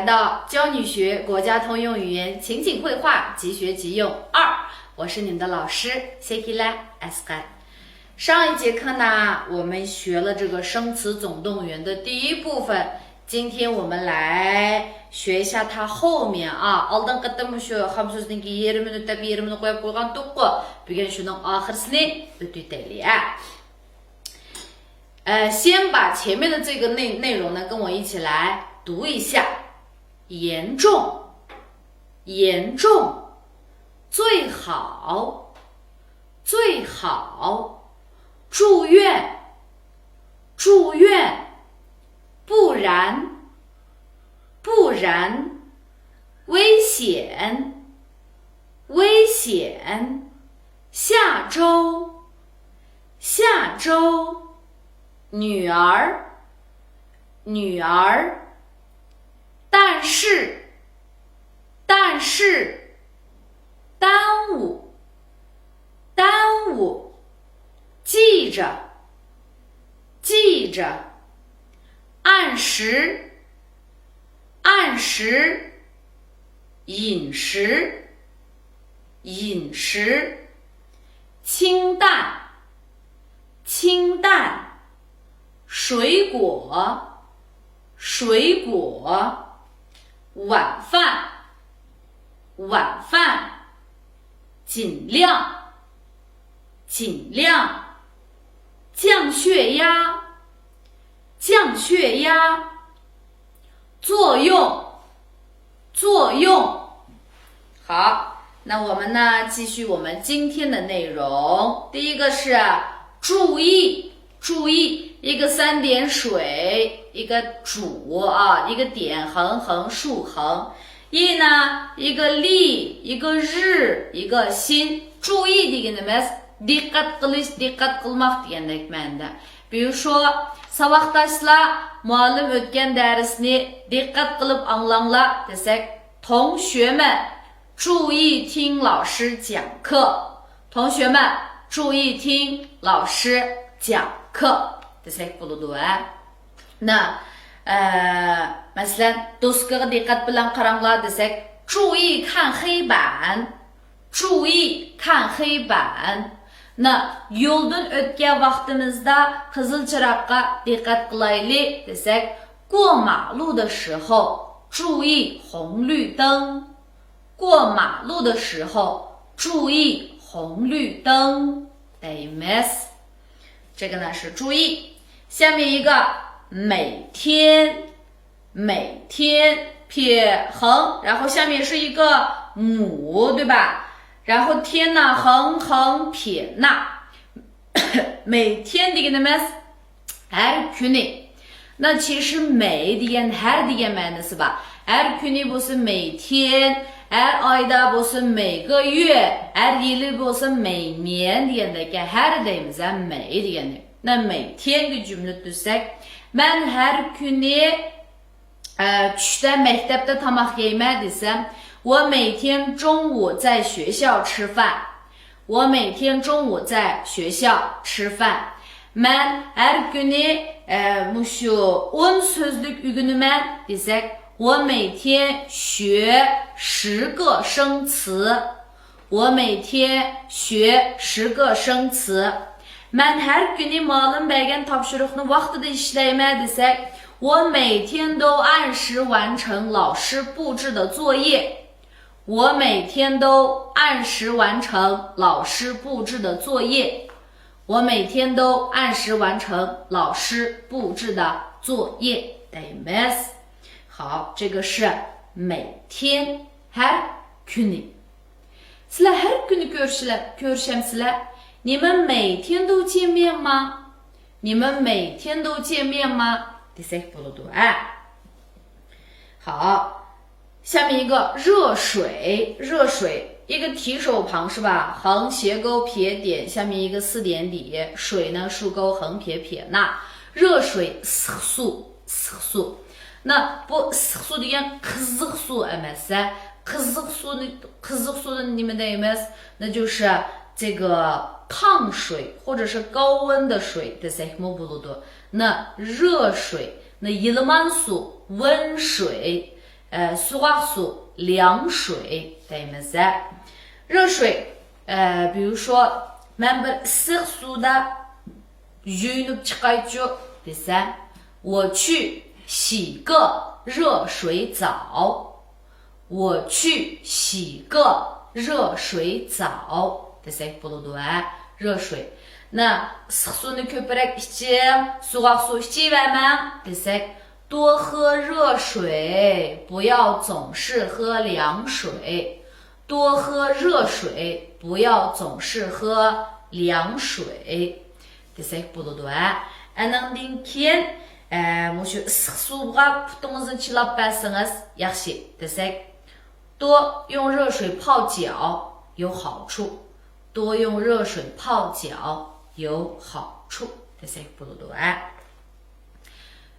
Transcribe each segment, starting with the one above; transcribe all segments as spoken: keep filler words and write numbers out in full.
到教你学国家通用语言情景会话，即学即用二。我是你们的老师谢希拉 Asqar。上一节课呢，我们学了这个生词总动员的第一部分。今天我们来学一下它后面啊，ئالدىنقى قېتىم مۇشۇ خام سۆزدىن كېيىن يېرىم مىنۇت دەپ يېرىمىنى قويۇپ قويغانتۇققۇ. بۈگۈن شۇنىڭ ئاخىرسىنى ئۆتۈۋېتەيلى ھە. 呃，先把前面的这个内内容呢，跟我一起来读一下。严重，严重，最好，最好，住院，住院，不然，不然，危险，危险，下周，下周，女儿，女儿，但是，但是，耽误，耽误，记着，记着，按时，按时，饮食，饮食，清淡，清淡，水果，水果，晚饭，晚饭，尽量，尽量，降血压，降血压，作用，作用。好，那我们呢，继续我们今天的内容。第一个是注意，注意，一个三点水，一个主啊，一个点，横横竖横。意呢，一个立，一个日，一个心。注意 دېگىنىمىز دىققەت قىلىش، دىققەت قىلماق دېگەندەك مەنىدە. 比如说، ساۋاقداشلار، مۇئەللىم ئۆتكەن دەرسنى دىققەت قىلىپ ئاڭلاڭلار دېسەك، 同学们，注意听老师讲课。同学们，注意听老师讲课 دېسەك بولىدۇ ھە. 那، ئە، مەسىلەن، دوسكىغا دىققەت بىلەن قاراڭلار دېسەك، 注意看黑板. 注意看黑板. 那، يولدىن ئۆتكەن ۋاقتىمىزدا قىزىل چىراغقا دىققەت قىلايلى دېسەك، 过马路的时候注意红绿灯. 过马路的时候注意红绿灯 دەيمىز. 这个呢是注意。下面一个，每天，每天，撇横，然后下面是一个母，对吧？然后天呢，横横撇捺。每天 دېگىنىمىز ھەر كۈنى. 那其实每 دېگەن ھەر دېگەن مەنىسى بار. ھەر كۈنى بولسا 每天، ھەر ئايدا بولسا 每个月، ھەر يىلى بولسا 每年 دېگەندەك، ھەر دەيمىز ھە، 每 دېگەننى. 那每天 دېگەن جۈملە تۈزسەك، مەن ھەر كۈنى، ئە، چۈشتە مەكتەپتە تاماق يەيمەن دېسەم، 我每天中午在学校吃饭. 我每天中午在学校吃饭. مەن ھەر كۈنى، ئە، مۇشۇ ئون سۆزلۈك ئۆگىنىمەن دېسەك، 我每天学十个生词. 我每天学十个生词. مەن ھەر كۈنى مۇئەللىم بەرگەن تاپشۇرۇقنى ۋاقتىدا ئىشلەيمەن دېسەك، 我每天都按时完成老师布置的作业. 我每天都按时完成老师布置的作业。 我每天都按时完成老师布置的作业 دەيمىز. 好，这个是每天. ھەر كۈنى. سىلەر ھەر كۈنى كۆرۈشىلە-، كۆرۈشەمسىلەر؟ 你们每天都见面吗؟ 你们每天都见面吗 دېسەك بولىدۇ ھە. 好，下面一个热水，热水，一个提手旁是吧？横斜勾撇点，下面一个四点底，水呢竖勾横撇撇捺。热水 ئىسسىق سۇ، ئىسسىق سۇ. 那 بۇ ئىسسىق سۇ دېگەن قىزىق سۇ ئەمەس ھە. قىزىق سۇنى، قىزىق سۇنى نېمە دەيمىز؟ 那就是这个烫水或者是高温的水 دېسەكمۇ بولىدۇ. 那热水، 那 يىلىمان سۇ، 温水. ئە، سوغۇق سۇ، 凉水 دەيمىز ھە. 热水، ئە، 比如说، مەن بىر ئىسسىق سۇدا يۇيۇنۇپ چىقايچۇ دېسەم، 我去洗个热水澡. 我去洗个热水澡 دېسەك بولىدۇ ھە. 热水. 那 ئىسسىق سۇنى كۆپرەك ئىچىڭ، سوغۇق سۇ ئىچىۋەرمەڭ دېسەك، 多喝热水，不要总是喝凉水。多喝热水，不要总是喝凉水。 دېسەك بولىدۇ ھە. ئەنىڭدىن كېيىن، ئە، مۇشۇ ئىسسىق سۇغا پۇتىڭىزنى چىلاپ بەرسىڭىز ياخشى دېسەك، 多用热水泡脚有好处。多用热水泡脚有好处 دېسەك بولىدۇ ھە.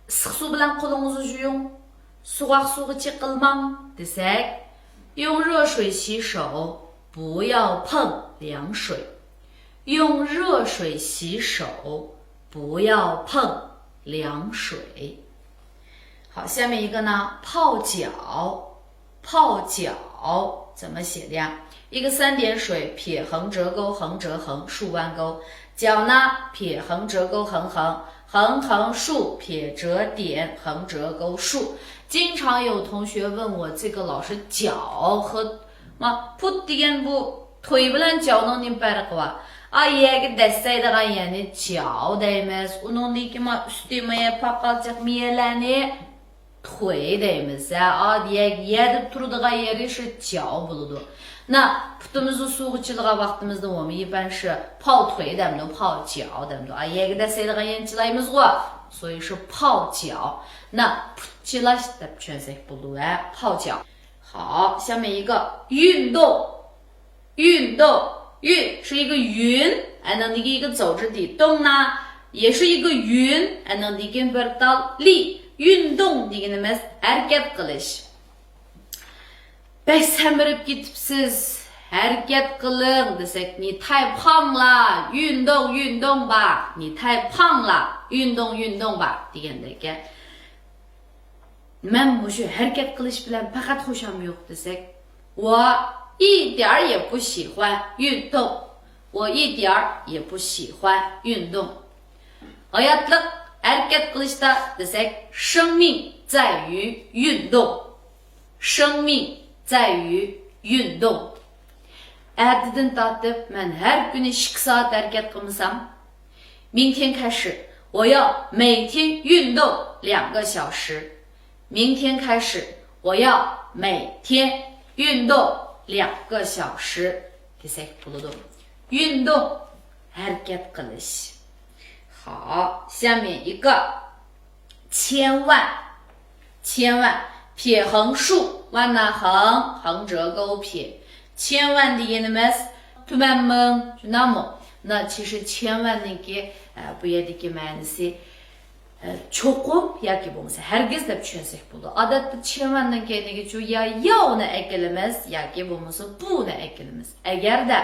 ئىسسىق سۇ بىلەن قولىڭىزنى يۇيۇڭ، سوغۇق سۇغا چېقىلماڭ دېسەك، 用热水洗手，不要碰凉水。用热水洗手，不要碰凉水。 好，下面一个呢，泡脚。泡脚怎么写的呀？一个三点水，撇横折钩，横折横，竖弯钩。脚呢，撇横折钩，横横，横横竖，撇折点，横折钩竖。经常有同学问我，这个老师脚和 ما پۇت دېگەن بۇ توي بىلەن جاۋنىڭ نېمە پەرقى بار؟ ئا يەرگە دەسسەيدىغان يەرنى جاۋ دەيمىز. ئۇنىڭدىن كېيىن ما ئۈستى، ما يەر پاقالچاق، ما يەرلەرنى توي دەيمىز. ھە، ئا يەر، يەردە تۇرىدىغان يېرى شۇ جاۋ بولىدۇ. نا، پۇتىمىزنى سۇغا چىلىغان ۋاقتىمىزدا ۋومىيبەن شۇ پاۋ توي دەمدۇ، پاۋ جاۋ دەمدۇ. ئا يەرگە دەسسەيدىغان يەرنى چىلايمىزغۇ. سويى شۇ پاۋ جاۋ. نا، پۇت چىلاش دەپ چۈشەنسەك بولىدۇ، ھە، پاۋ جاۋ. 好，下面一个运动，运动，运是一个云，还能一个走之地，动呢，也是一个云，还能一个 bir tal 力。运动 دېگىنىمىز ھەرىكەت قىلىش. بەك سەمرىپ كېتىپسىز، ھەرىكەت قىلىڭ دېسەك، 你太胖了，运动运动吧，你太胖了，运动运动吧 دېگەندەك. مەن مۇشۇ ھەرىكەت قىلىش بىلەن پەقەت خۇشام يوق دېسەك، 我一点儿也不喜欢运动，我一点儿也不喜欢运动。 ھاياتلىق ھەرىكەت قىلىشتا دېسەك، 生命在于运动，生命在于运动。 ئەتىدىن تارتىپ مەن ھەر كۈنى ئىككى سائەت ھەرىكەت قىلمىسام، 明天开始，我要每天运动两个小时。明天开始，我要每天运动两个小时 دېسەك بولىدۇ. 运动 ھەرىكەت قىلىش. 好，下面一个，千万，千万，撇横竖，万呢横，横折钩撇。千万 دېگىنىمىز تۈمەنمىڭ، شۇنداقمۇ؟ مانا چىشى 千万 نىڭكى، ئە، بۇ يەردىكى مەنىسى، ئە، چوقۇم ياكى بولمىسا ھەرگىز دەپ چۈشەنسەك بولىدۇ. ئادەتتە 千万 نىڭ كەينىگە چۇ يا ياۋنى ئەكېلىمىز ياكى بولمىسا بۇنى ئەكېلىمىز. ئەگەردە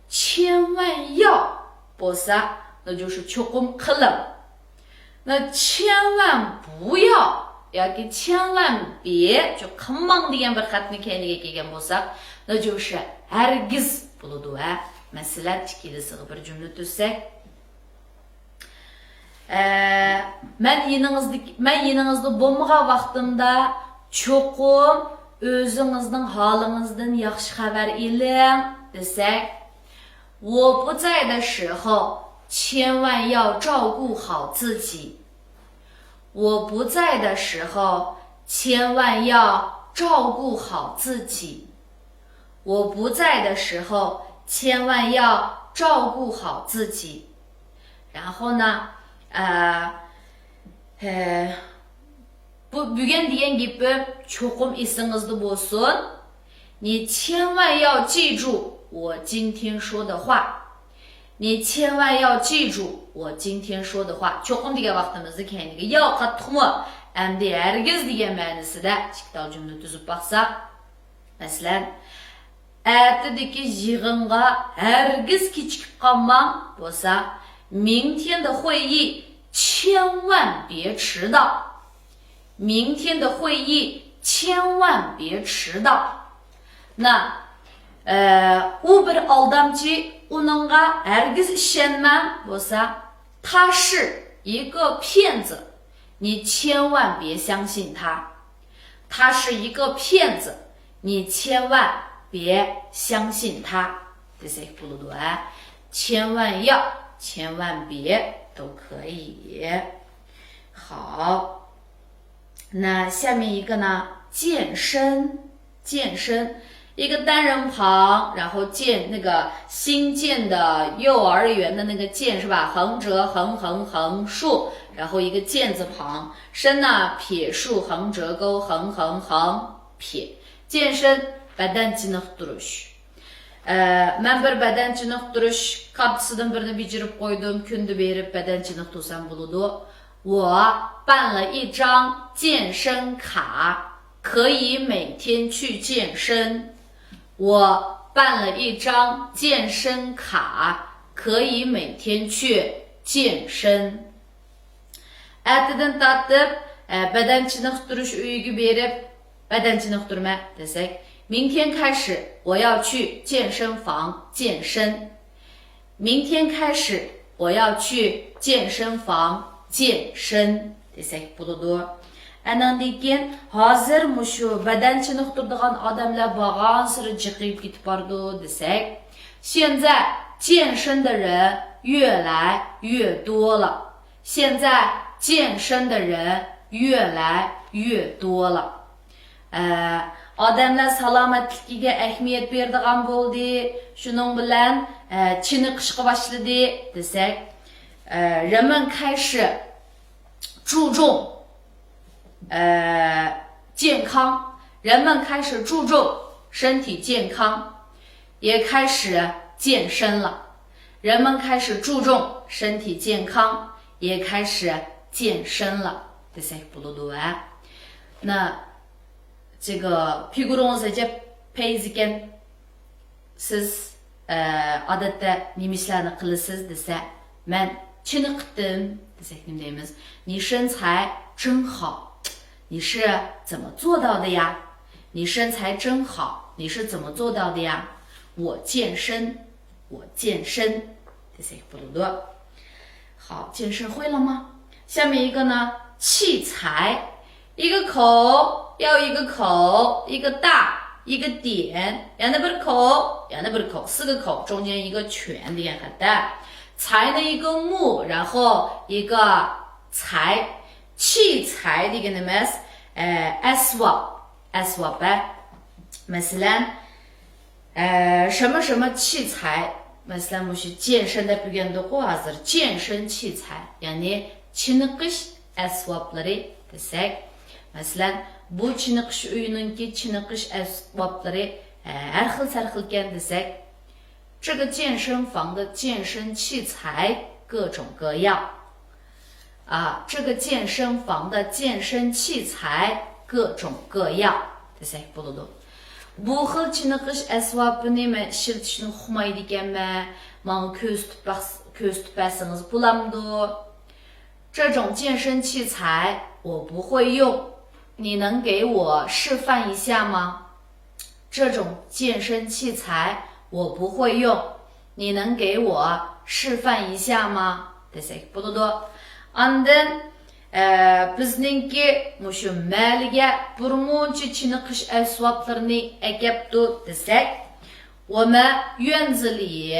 千万要 بولسا، 那就是 چوقۇم قىلىڭ. 那千万不要 ياكى 千万别 شۇ قىلماڭ دېگەن بىر خەتنى كەينىگە كىيگەن بولساق، 那就是 ھەرگىز بولىدۇ ھە. مەسىلەن، ئىككىلىسىغا بىر جۈملە تۈزسەك، ئە، مەن يېنىڭىزدا، مەن يېنىڭىزدا بولمىغان ۋاقتىمدا چوقۇم ئۆزىڭىزنىڭ ھالىڭىزدىن ياخشى خەۋەر ئېلىڭ دېسەك، 我不在的时候，千万要照顾好自己。我不在的时候，千万要照顾好自己。我不在的时候，千万要照顾好自己。然后呢，呃，呃， بۇ، بۈگۈن دېگەن گېپىم چوقۇم ئېسىڭىزدە بولسۇن. 你千万要记住我今天说的话。你千万要记住我今天说的话。 چوقۇم دېگەن ۋاقتىمىزدا كەينىگە ياۋ قاتتىقمۇ؟ ئەمدى ھەرگىز دېگەن مەنىسىدە ئىككى تال جۈملە تۈزۈپ باقساق. مەسىلەن، ئەتىدىكى يىغىنغا ھەرگىز كېچىكىپ قالماڭ بولسا، 明天的会议千万别迟到。 明天的会议千万别迟到. 那، ئە، ئۇ بىر ئالدامچى، ئۇنىڭغا ھەرگىز ئىشەنمەڭ بولسا، 他是一个骗子，你千万别相信他。他是一个骗子，你千万别相信他。 دېسەك بولىدۇ، ھە. 千万要، 千万别都可以. 好，那下面一个呢？健身，健身，一个单人旁，然后建，那个新建的幼儿园的那个建是吧？横折横横横竖，然后一个健字旁，身呢撇竖横折钩横横横撇，健身 بەدەن چېنىقتۇرۇش. ئە، مەن بىر بەدەن چېنىقتۇرۇش كارتىسىدىن بىرنى بېجىرىپ قويدۇم. كۈندە بېرىپ بەدەن چېنىقتۇرسام بولىدۇ. 我办了一张健身卡，可以每天去健身。我办了一张健身卡，可以每天去健身。 ئەتىدىن تارتىپ، ئە، بەدەن چېنىقتۇرۇش ئۆيىگە بېرىپ، بەدەن چېنىقتۇرىمەن دېسەك، 明天开始我要去健身房健身。明天开始我要去健身房健身 دېسەك بولىدۇ. ئەنەندىن كېيىن، ھازىر مۇشۇ بەدەن چېنىقتۇرىدىغان ئادەملەر بارغانسېرى جىقىيىپ كېتىپ بارىدۇ دېسەك، 现在健身的人越来越多了。 现在健身的人越来越多了。 ئە، ئادەملەر سالامەتلىكىگە ئەھمىيەت بېرىدىغان بولدى. شۇنىڭ بىلەن، ئە، چېنىقىشقا باشلىدى دېسەك، ئە، 人们开始注重 ئە، 健康，人们开始注重身体健康，也开始健身了。人们开始注重身体健康，也开始健身了。 دېسەك بولىدۇ، ھە. 那这个 پىگۇرىڭىز ئەجەب پەيزىكەن. سىز، ئە، ئادەتتە نېمە ئىشلارنى قىلىسىز دېسە، مەن چېنىقتىم دېسەك نېمە دەيمىز؟ 你身材真好。 你是怎么做到的呀？ 你身材真好。 你是怎么做到的呀？ 我健身。 我健身 دېسەك بولىدۇ. 好，健身会了吗？下面一个呢，器材。一个口，又一个口，一个大，一个点， يەنە بىر كوك، يەنە بىر كوك، 四个口，中间一个泉 دېگەن خەتتە. 材 呢一个木，然后一个材。 器材 دېگىنىمىز، ئە، ئەسۋاب، ئەسۋاب، ھە. مەسىلەن، ئە، 什么什么器材. مەسىلەن، مۇشۇ 健身 دەپ ئۆگەندۇققۇ ھازىر. 健身器材، يەنى چېنىقىش ئەسۋابلىرى دېسەك. مەسىلەن، بۇ چېنىقىش ئۆيىنىڭكى چېنىقىش ئەسۋابلىرى، ئە، ھەر خىل سەرخىلكەن دېسەك. 这个健身房的健身器材各种各样。 啊，这个健身房的健身器材各种各样 دېسەك بولىدۇ. بۇ خىل چېنىقىش ئەسۋابىنى مەن ئىشلىتىشنى ئۇقمايدىكەنمەن، ماڭا كۆرسىتىپ باق-، كۆرسىتىپ بەرسىڭىز بولامدۇ؟ 这种健身器材我不会用，你能给我示范一下吗？ 这种健身器材我不会用，你能给我示范一下吗？ دېسەك بولىدۇ. ئاندىن، ئە، بىزنىڭكى مۇشۇ مەھەللىگە بىرمۇنچە چېنىقىش ئەسۋابلىرىنى ئەكەپتۇ دېسەك، 我们院子里،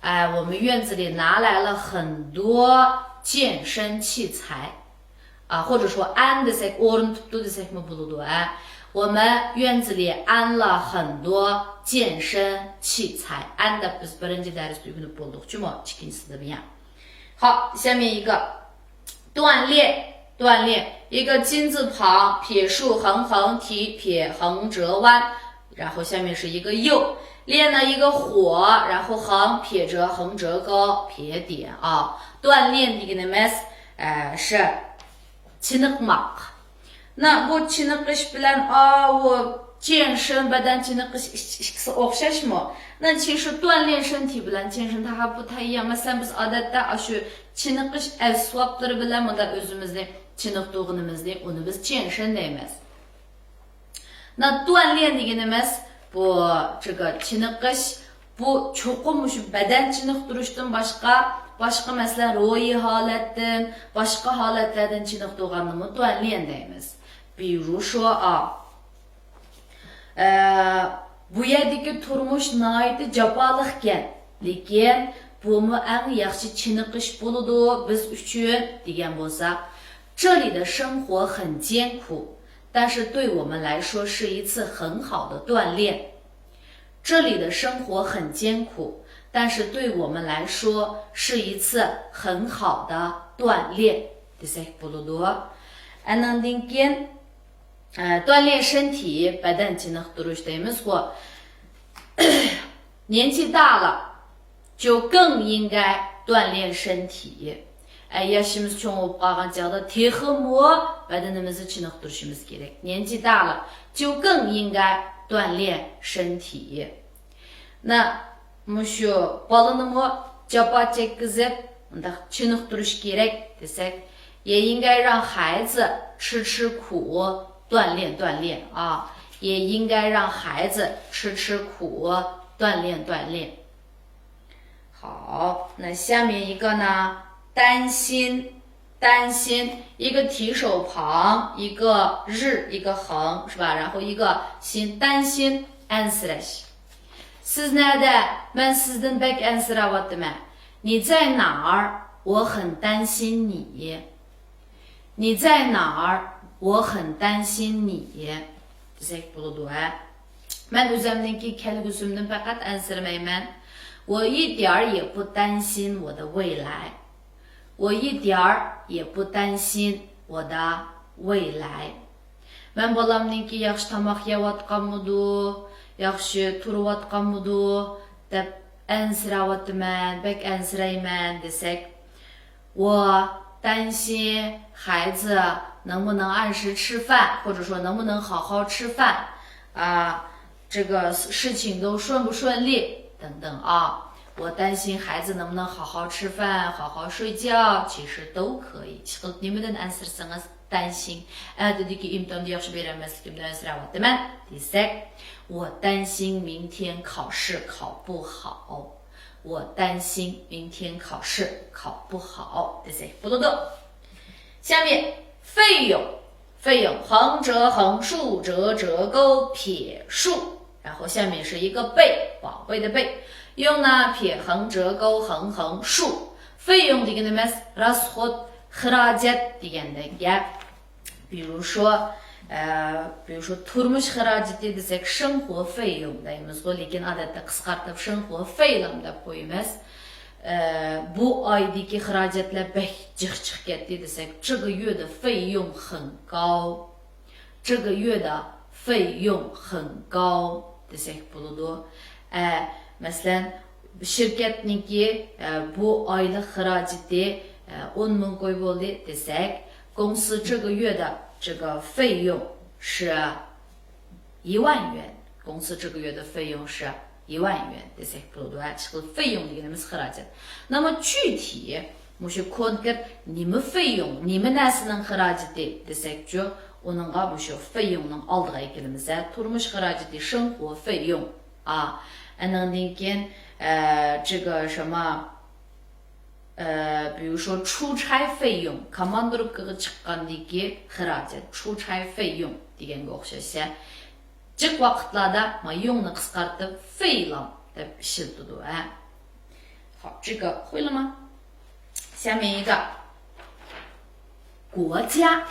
ئە، 我们院子里拿来了很多健身器材. 啊，或者说安 دېسەك، ئورنىتىپتۇ دېسەكمۇ بولىدۇ، ھە. 我们院子里安了很多健身器材. 安 دەپ بىز بىرىنچى دەرستە ئۆگىنىپ بولدۇق، جۇمۇ، ئىككىنچىسىدە يا. 好，下面一个，锻炼，锻炼。一个金字旁，撇竖横横提，撇横折弯，然后下面是一个又。练呢，一个火，然后横撇折横折钩，撇点啊。锻炼 دېگىنىمىز، ئە، 是 چېنىقماق. 那 بۇ چېنىقىش بىلەن، ئاۋۇ 健身، بەدەن چېنىقىش ئىك-، ئىككىسى ئوخشاشمۇ؟ 那其实锻炼身体 بىلەن 健身 它还不太一样. مەسىلەن، بىز ئادەتتە ئاشۇ چېنىقىش ئەسۋابلىرى بىلەن مۇنداق ئۆزىمىزنى چېنىقتۇرغىنىمىزنى، ئۇنى بىز 健身 دەيمىز. 那锻炼 دېگىنىمىز بۇ 这个 چېنىقىش، بۇ چوقۇم مۇشۇ بەدەن چېنىقتۇرۇشتىن باشقا، باشقا مەسىلەن روھىي ھالەتتىن، باشقا ھالەتلەردىن چېنىقتۇرغاننىمۇ 锻炼 دەيمىز. 比如说 ئا، ئە، بۇ يەردىكى تۇرمۇش ناھايىتى جاپالىقكەن، لېكىن بۇمۇ ئەڭ ياخشى چېنىقىش بولىدۇ بىز ئۈچۈن دېگەن بولساق، 这里的生活很艰苦，但是对我们来说是一次很好的锻炼。这里的生活很艰苦，但是对我们来说是一次很好的锻炼 دېسەك بولىدۇ. ئاندىن كېيىن، ئە، 锻炼身体، بەدەن چېنىقتۇرۇش دەيمىزغۇ. 年纪大了，就更应该锻炼身体。ئە، ياشىمىز چوڭ بولۇپ قالغان چاغدا تېخىمۇ بەدىنىمىزنى چېنىقتۇرۇشىمىز كېرەك. 年纪大了，就更应该锻炼身体。 نا، مۇشۇ بالىنىمۇ جاپا چەككۈزۈپ، مۇنداق چېنىقتۇرۇش كېرەك دېسەك، 也应该让孩子吃吃苦，锻炼锻炼啊。也应该让孩子吃吃苦，锻炼锻炼。好，那下面一个呢？担心，担心，一个提手旁，一个日，一个横，是吧？然后一个心， 担心، ئەنسىرەش. سىز نەدە؟ مەن سىزدىن بەك ئەنسىرەۋاتىمەن. 你在哪儿？我很担心你。你在哪儿？我很担心你。 دېسەك بولىدۇ، ھە. مەن ئۆزۈمنىڭكى كەلگۈسۈمدىن پەقەت ئەنسىرىمەيمەن. 我一点儿也不担心我的未来。我一点儿也不担心我的未来。 مەن بالامنىڭكى ياخشى تاماق يەۋاتقانمىدۇ، ياخشى تۇرۇۋاتقانمىدۇ دەپ ئەنسىرەۋاتىمەن، بەك ئەنسىرەيمەن دېسەك، 我担心孩子能不能按时吃饭，或者说能不能好好吃饭啊，这个事情都顺不顺利等等啊。 我担心孩子能不能好好吃饭，好好睡觉，其实都可以。 ئىشقىلىپ نېمىدىن ئەنسىرىسىڭىز، 担心. ئەتىدىكى ئىمتىھاندا ياخشى بېرەلمەسلىكىمدىن ئەنسىرەۋاتىمەن دېسەك، 我担心明天考试考不好。 我担心明天考试考不好 دېسەك بولىدۇ. 下面费用，费用，横折横，竖折折钩，撇竖，然后下面是一个贝，宝贝的贝。用呢，撇横折钩，横横竖。费用 دېگىنىمىز راسخوت، خىراجەت دېگەندەك گەپ. 比如说، ئە، 比如说 تۇرمۇش خىراجىتى دېسەك، 生活费用 دەيمىزغۇ، لېكىن ئادەتتە قىسقارتىپ 生活费用 دەپ قويىمىز. ئە، بۇ ئايدىكى خىراجەتلەر بەك جىق چىقىپ كەتتى دېسەك، 这个月的费用很高. 这个月的费用很高 دېسەك بولىدۇ. ئە، مەسىلەن، شىركەتنىڭكى، ئە، بۇ ئايلىق خىراجىتى، ئە، ئون مىڭ كوي بولدى دېسەك، 公司这个月的这个费用是一万元. 公司这个月的费用是一万元 دېسەك بولىدۇ. ھە، ئىشقىلىپ 费用 دېگىنىمىز خىراجەت. 那么具体 مۇشۇ كونكرېت نېمە 费用، نېمە نەرسىنىڭ خىراجىتى دېسەكچۇ، ئۇنىڭغا مۇشۇ 费用 نىڭ ئالدىغا ئەكېلىمىز. ھە، تۇرمۇش خىراجىتى 生活费用. ئا، ئانىڭدىن كېيىن، ئە، 这个什么، ئە، 比如说 出差费用، كاماندىروپكىغا چىققاندىكى خىراجەت، 出差费用 دېگەنگە ئوخشاش. ھە، جىق ۋاقىتلاردا ما 用 نى قىسقارتىپ 费用 دەپ ئىشلىتىدۇ. ھە. 好，这个会了吗？下面一个，国家，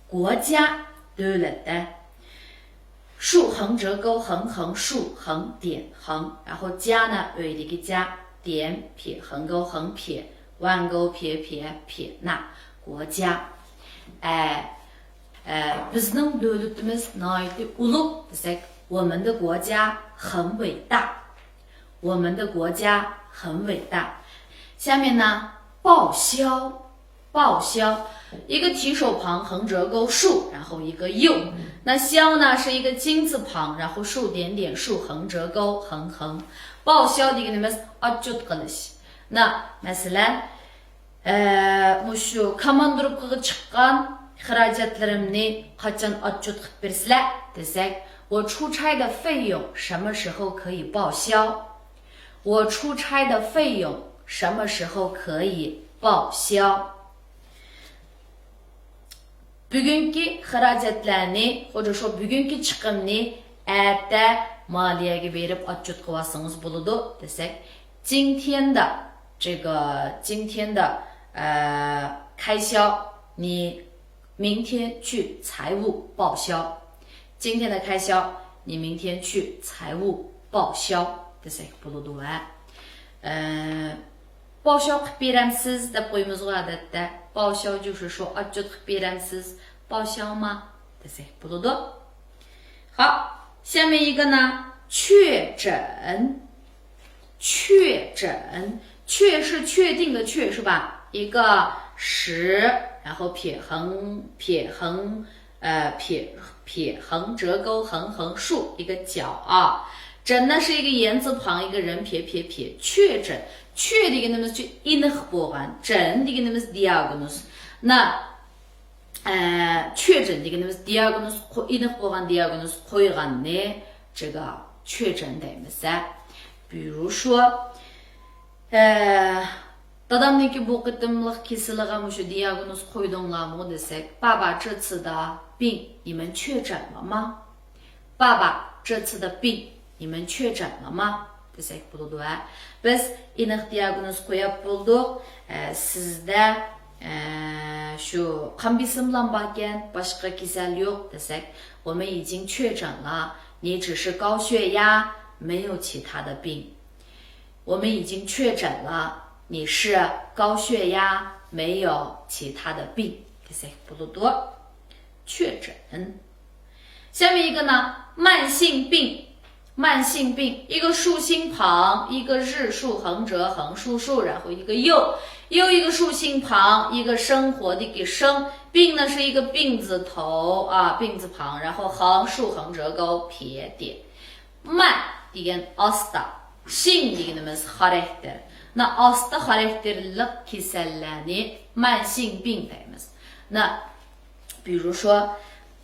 国家 دۆلەت. 竖横折钩，横横竖横点横，然后家呢， ئۆيدىكى 家، 点撇横钩横撇， ۋەڭ گوۋ پيې پيې پيې نا، 国家. ئە، ئە، بىزنىڭ دۆلىتىمىز ناھايىتى ئۇلۇغ دېسەك، 我们的国家很伟大. 我们的国家很伟大. 下面呢，报销，报销，一个提手旁横折钩竖，然后一个 用。那销呢是一个金字旁，然后竖点点竖横折钩横横。报销 دېگىنىمىز ئاتچوت قىلىش. 那 مەسىلەن، ئە، مۇشۇ كاماندىروپكىغا چىققان خىراجەتلىرىمنى قاچان ئاتچوت قىلىپ بېرىسىلەر دېسەك، 我出差的费用什么时候可以报销؟ 我出差的费用什么时候可以报销？ بۈگۈنكى خىراجەتلەرنى، خوجا شۇ بۈگۈنكى چىقىمنى ئەتە مالىيەگە بېرىپ ئاتچوت قىلىۋالسىڭىز بولىدۇ دېسەك، 今天的这个今天的呃开销你明天去财务报销。 今天的开销你明天去财务报销 دېسەك بولىدۇ ۋە ئە، 报销 قىلىپ بېرەمسىز دەپ قويىمىزغۇ ئادەتتە. 报销 جۇشۇ شۇ ئاتچوت قىلىپ بېرەمسىز، 报销吗 دېسەك بولىدۇ. 好，下面一个呢，确诊。 确诊，确是确定的确是吧？一个实，然后撇横，撇横，呃，撇撇横折钩横横竖一个角啊。诊呢是一个言字旁一个人撇撇撇，确诊，确 دېگىنىمىز ئېنىق بولغان، 诊 دېگىنىمىز دىئاگنوز. 那 ئە، 确诊 دېگىنىمىز دىئاگنوز قو-، ئېنىق بولغان دىئاگنوز قويغاننى 这个确诊 دەيمىز. 比如说، ئە، دادامنىڭكى بۇ قېتىملىق كېسىلىغا مۇشۇ دىئاگنوز قويدۇڭلارمۇ دېسەك، 爸爸这次的病你们确诊了吗؟ 爸爸这次的病你们确诊了吗 دېسەك بولىدۇ ھە. بىز ئېنىق دىئاگنوز قويۇپ بولدۇق. ئە، سىزدە، ئە، شۇ قان بېسىملام باركەن، باشقا كېسەل يوق دېسەك، 我们已经确诊了，你只是高血压，没有其他的病。 我们已经确诊了，你是高血压，没有其他的病 دېسەك بولىدۇ. 确诊。下面一个呢，慢性病。慢性病，一个竖心旁，一个日竖横折横竖竖，然后一个又，又一个竖心旁，一个生活的一个生。病呢是一个病字头啊，病字旁，然后横竖横折钩撇点。 慢 دېگەن ئاستا، 性 دېگىنىمىز خاراكتېر. 那 ئاستا خاراكتېرلىق كېسەللەرنى 慢性病 دەيمىز. 那 比如说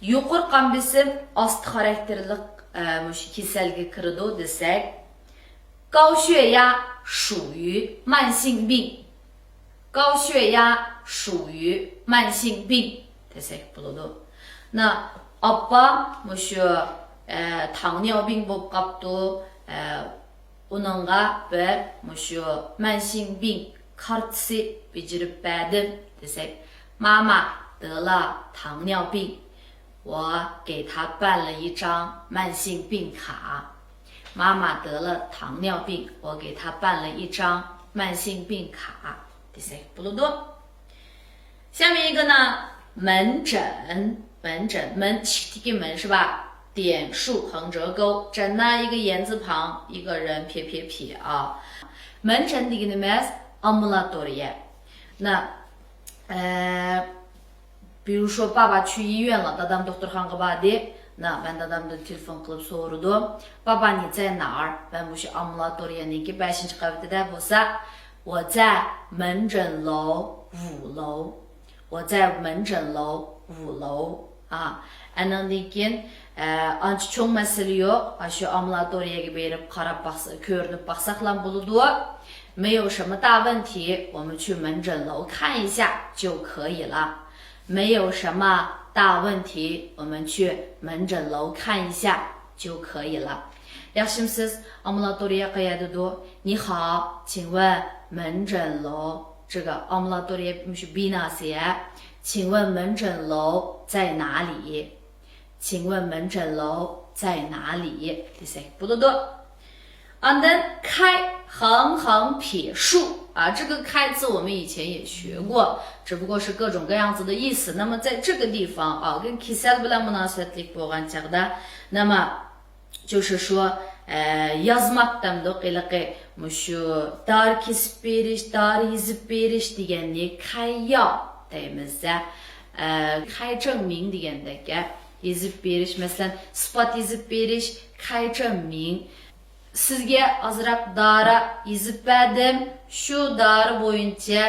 يۇقىرى قان بېسىم ئاستا خاراكتېرلىق، ئە، مۇشۇ كېسەلگە كىرىدۇ دېسەك، 高血压属于慢性病. 高血压属于慢性病 دېسەك بولىدۇ. 那 ئاپام مۇشۇ، ئە، 糖尿病 بولۇپ قاپتۇ، ئە، ئۇنىڭغا بىر مۇشۇ 慢性病 كارتىسى بېجىرىپ بەردىم دېسەك، 妈妈得了糖尿病，我给她办了一张慢性病卡。 妈妈得了糖尿病，我给她办了一张慢性病卡 دېسەك بولىدۇ. 下面一个呢，门诊，门诊，门 ئىشىكتىكى 门 是吧？点竖横折钩，诊呢一个言字旁，一个人撇撇撇啊。门诊 دېگىنىمىز ئامبۇلاتورىيە. 那，呃， 比如说爸爸去医院了، دادام دوختۇرخانىغا باردى. 那 مەن دادامدىن تېلېفون قىلىپ سورىدىم. 爸爸你在哪儿؟ مەن مۇشۇ ئامبۇلاتورىيەنىڭكى بەشىنچى قەۋىتىدە بولسا، 我在门诊楼五楼. 我在门诊楼五楼. ھا، ئاندىن كېيىن، ئە، ئانچە چوڭ مەسىلە يوق. ئاشۇ ئامبۇلاتورىيەگە بېرىپ قاراپ باقسا، كۆرۈنۈپ باقساقلا بولىدۇ. 没有什么大问题，我们去门诊楼看一下就可以了。 没有什么大问题，我们去门诊楼看一下就可以了。 ياخشىمۇسىز؟ ئامبۇلاتورىيە قەيەردىدۇ؟ 你好，请问门诊楼 这个 ئامبۇلاتورىيە مۇشۇ بىناسى ھە. 请问门诊楼在哪里؟ 请问门诊楼在哪里 دېسەك بولىدۇ. ئاندىن 开横横撇竖 啊，这个 开 字我们以前也学过，只不过是各种各样子的意思。那么在这个地方啊，跟 كېسەل بىلەن مۇناسىۋەتلىك بولغان چاغدا، 那么 就是说، ئە، يازماق دەمدۇق، ھېلىقى مۇشۇ دارى كېسىپ بېرىش، دارى يېزىپ بېرىش دېگەننى 开药 دەيمىز. ئە، 开证明 دېگەندەك، ئە، يېزىپ بېرىش، مەسىلەن، ئىسپات يېزىپ بېرىش، 开证明. سىزگە ئازراق دارى يېزىپ بەردىم، شۇ دارى بويىچە،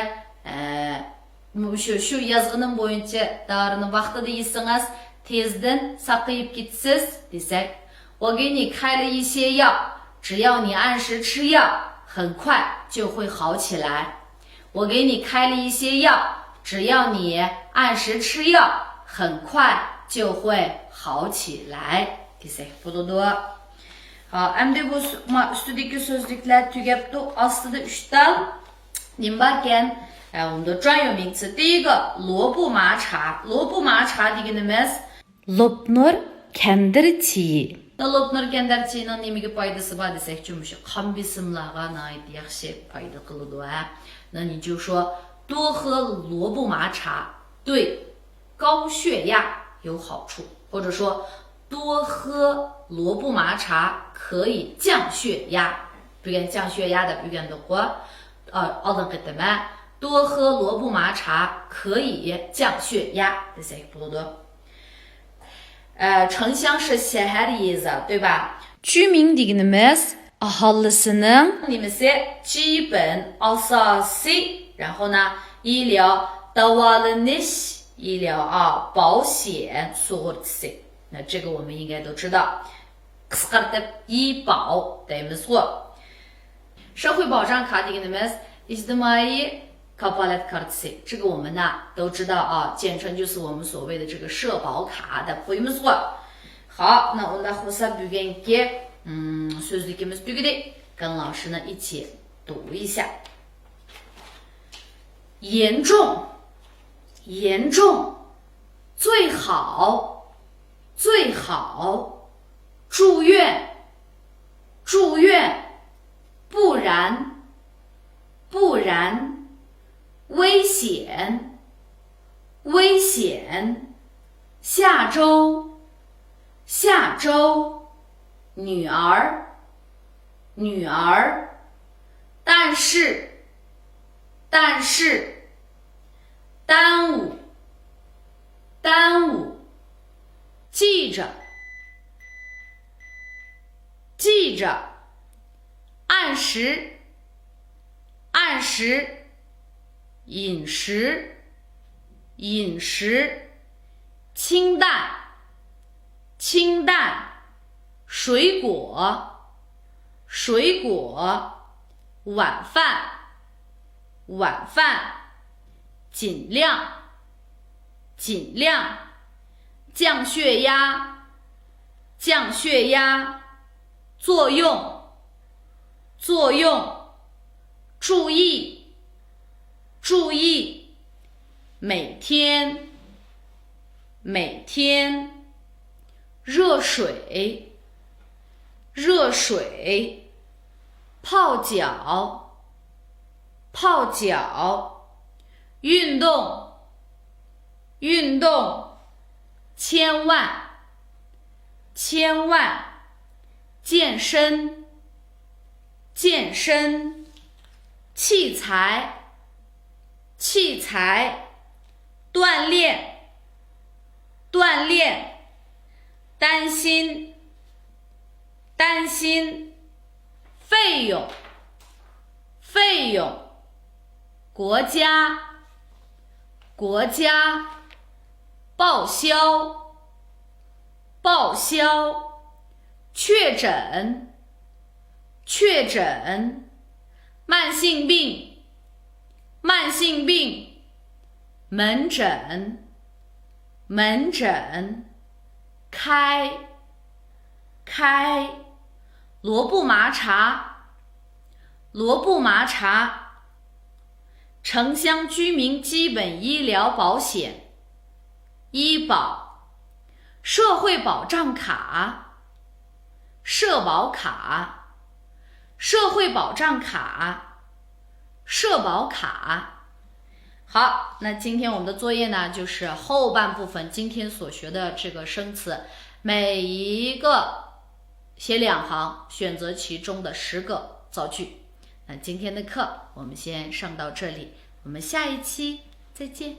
ئە، مۇشۇ، شۇ يازغىنىم بويىچە دارىنى ۋاقتىدا يېسىڭىز، تېزدىن ساقىيىپ كېتىسىز، دېسەك. 我给你开了一些药，只要你按时吃药，很快就会好起来。我给你开了一些药，只要你按时吃药，很快就会好起来。 دېسەك بولىدۇ. ھا، ئەمدى بۇ سۆ-، ما-، ئۈستىدىكى سۆزلۈكلەر تۈگەپتۇ. ئاستىدا ئۈچ تال نېمە باركەن؟ ھە، 我们的专有名词第一个، 罗布玛茶. 罗布玛茶 دېگىنىمىز لوپنۇر كەندىر چېيى. لوپنۇر كەندىر چېيىنىڭ نېمىگە پايدىسى بار دېسەكچۇ، مۇشۇ قان بېسىملارغا ناھايىتى ياخشى پايدا قىلىدۇ، ھە. 那你就说多喝罗布玛茶，对高血压有好处，或者说多喝罗布玛茶可以降血压。 بۈگۈن 降血压 دەپ ئۆگەندۇققۇ. ئا، ئالدىنقى قېتىم، ھە. 多喝罗布玛茶可以降血压 دېسەك بولىدۇ. ئە، 城乡是 شەھەر يېزا، 对吧؟ 居民 دېگىنىمىز ئاھالىسىنىڭ نېمىسى؟ 基本 ئاساسىي، 然后呢 医疗 داۋالىنىش، 医疗 ئا، 保险 سۇغۇرتىسى. 那这个我们应该都知道. قىسقارتىپ 医保 دەيمىزغۇ. 社会保障卡 دېگىنىمىز ئىجتىمائىي كاپالەت كارتىسى. 这个我们呢都知道啊，简称就是我们所谓的这个社保卡 دەپ قويىمىزغۇ. 好，那 ئۇنداق بولسا بۈگۈنكى، ئىم، سۆزلۈكىمىز تۈگىدى. 跟老师呢一起读一下。 严重，严重，最好，最好，住院，住院，不然，不然，危险，危险，下周，下周，女儿，女儿，但是，但是，耽误，耽误，记着，记着，按时，按时，饮食，饮食，清淡，清淡，水果，水果，晚饭，晚饭，尽量，尽量，降血压，降血压，作用，作用，注意，注意，每天，每天，热水，热水，泡脚，泡脚，运动，运动，千万，千万，健身，健身，器材，器材，锻炼，锻炼，担心，担心，费用，费用，国家，国家，报销，报销，确诊，确诊，慢性病，慢性病，门诊，门诊，开，开，罗布玛茶，罗布玛茶，城乡居民基本医疗保险，医保，社会保障卡，社保卡，社会保障卡，社保卡。好，那今天我们的作业呢，就是后半部分今天所学的这个生词，每一个写两行，选择其中的十个造句。那今天的课我们先上到这里，我们下一期再见。